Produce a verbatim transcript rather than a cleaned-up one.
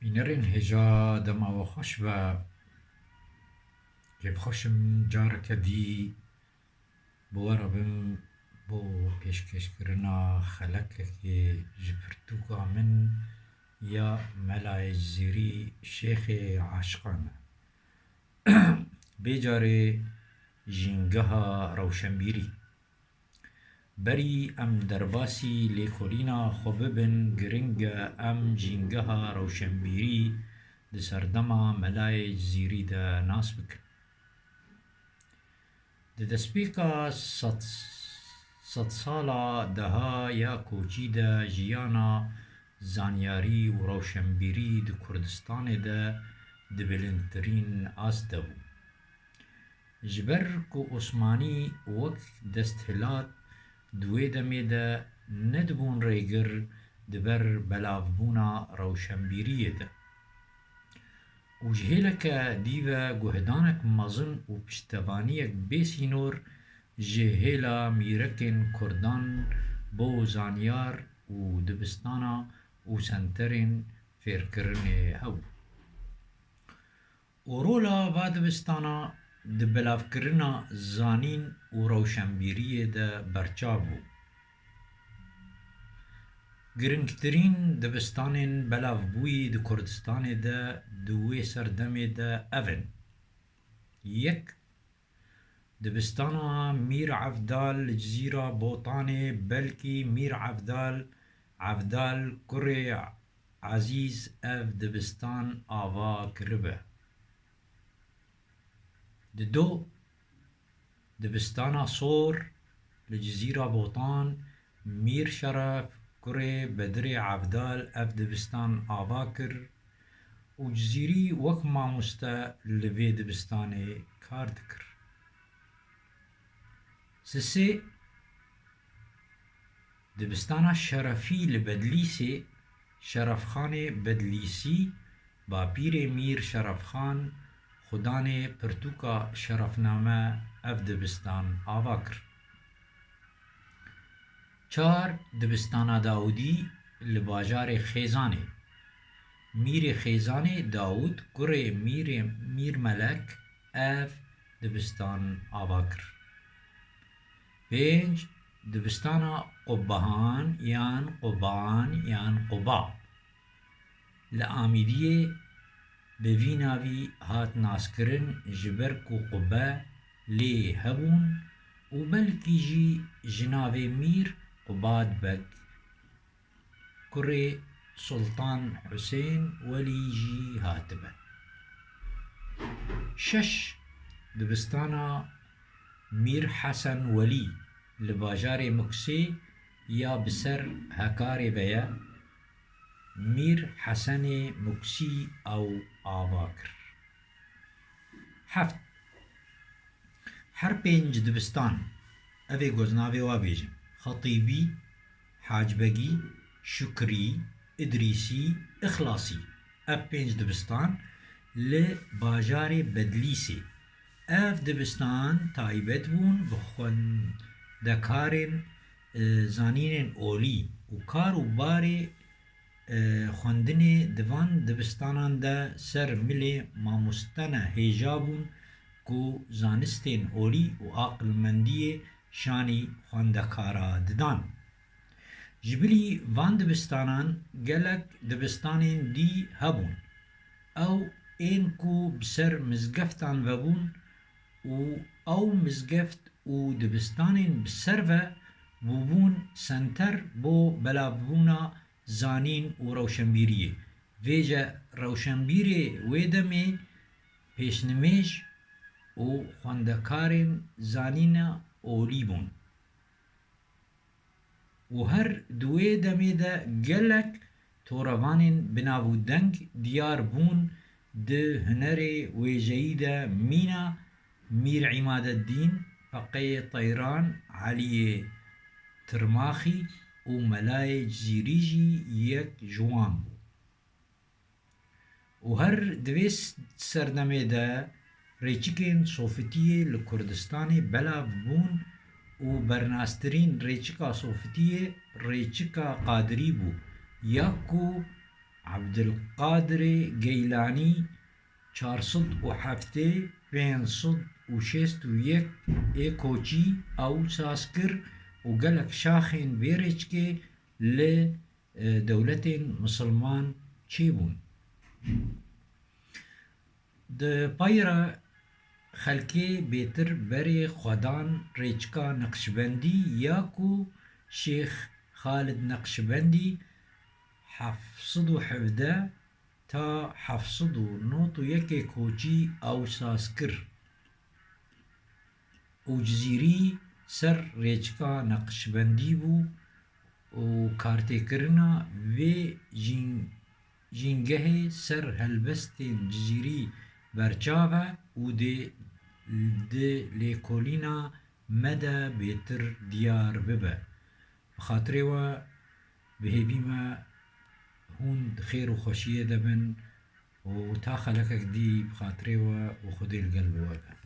Bînerên hêja, dema we xweş be. Kêfxweş im careke dî bi we re bim bo pêşkêşkirina xelekekê ji pirtûka min ya Melayê Cizîrî Şêxê Aşiqan e. Vê carê jîngeha rewşenbîrî. Berî em derbasî lêkolîna xwe bibin, giring e em jîngeha rewşenbîrî di serdema Melayê Cizîrî de nas bikin. Di destpêka sed, sedsala deha ya koçî de jiyana zanyarî û rewşenbîrî di Kurdistanê de di bilindtirîn ast de bû. Ji ber ku Osmanî wek desthilat di wê demê de nedibûn rêgir di ber belavbûna rewşenbîriyê de. Û ji hêleke dî ve guhdanek mezin û piştevaniyek bê sînor ji hêla mîrekên Kurdan bo zanyar û dibistana û senterên fêrkirinê hebû. Û rola va dibistana di belavkirina zanîn û rewşenbîriyê de berçav bû. Giringtirîn dibistanên belavbûyî di Kurdistanê de di wê serdemê de ev in: Yek, dibistana Mîr Evdal li Cizîra Botanê, belkî Mîr Evdal, Evdal kurê Ezîz ev dibistan ava kiribe. Dido, dibistana Sor li Cizîra Botan, Mîr Şeref kurê Bedirê Evdal ev dibistan ava kir û Cizîrî wek mamoste li vê dibistanê kar dikir. Sisê, dibistana Şerefî li Bedlîsê, Şerefxanê Bedlîsî, bapîrê Mîr Şerefxan, xudanê pirtûka Şerefname ev dibistan ava kir. Çar, dibistana Dawudî li bajarê Xêzanê. Mîrê Xêzanê Dawud kurê Mîrê Mîr Melek ev dibistan ava kir. Pênc, dibistana Qubahan yan Quban yan Quba. Li Amîdiyê bi vî navî hat naskirin ji ber ku qube lê hebûn û belkî jî ji navê Mîr Qubad Beg kurê Sultan Husên Welî jî hatibe. Şeş, dibistana Mîr Hesen Welî li bajarê Muksê ya bi ser Hekarê ve ye, Mîr Hesenê Muksî ew ava kir. Heft, her pênc dibistan, ev ê ku ez navê wa bêjim, Xetîbî, Hacbegî, Şukrî, Idrîsî, Îxlasî, ev pênc dibistan li bajarê Bedlîsê. Ev dibistan taybet bûn bi xwendekarên, e, zanînên olî û kar û barê, e, xwendinê di van dibistanan de ser milê mamostene hêja bûn ku zanistên olî û aqilmendiyê şanî xwendekara didan. Ji bilî van dibistanan gelek dibistanên dî hebûn. Ew ên ku bi ser mizgeftan vebûn û ew mizgeft û dibistanên bi ser ve bûbûn senter bo belavbûna zanîn û rewşenbîriyê. Vêce rewşenbîrê wê demê pêşnimêj û xwendekarên zanîna olî bûn. Û her di wê demê de gelek torevanên bi nav û deng diyar bûn di hunerê wêjeyî de, mîna Mîr Îmadeddîn, Feqeyê Teyran, Eliyê Tirmaxî û Melayê Cizîrî jî yek ji wan bû. Û her di vê s-, serdemê de rêçikên Sofitiyê li Kurdistanê belav bûn û bernastirîn rêçika Sofitiyê rêçika Qadirî bû, ya ku Evdilqadirê Geylanî çar sed û heftê pênc sed û şêst û yek ê koçî ew saz kir û gelek şaxên vê rêçikê li, e, dewletên misilman çêbûn. Di pey re xelkê bêtir berê xwe dan rêçika Neqşbendî ya ku Şêx Xalid Neqşbendî heft sed û hevdeh ta heft sed û nod û yekê koçî ew saz kir û Cizîrî ser rêçika Neqşbendî bû û kartêkirina vê jîn-, jîngehê ser helbestên Cizîrî berçav e û dê di lêkolîna me de bêtir diyar bibe. Bi xatirê we, bi hêvî me hûn di xêr û xweşiyê de bin û ta xelekek dî bi xatirê we û Xwedê li gel bi we be.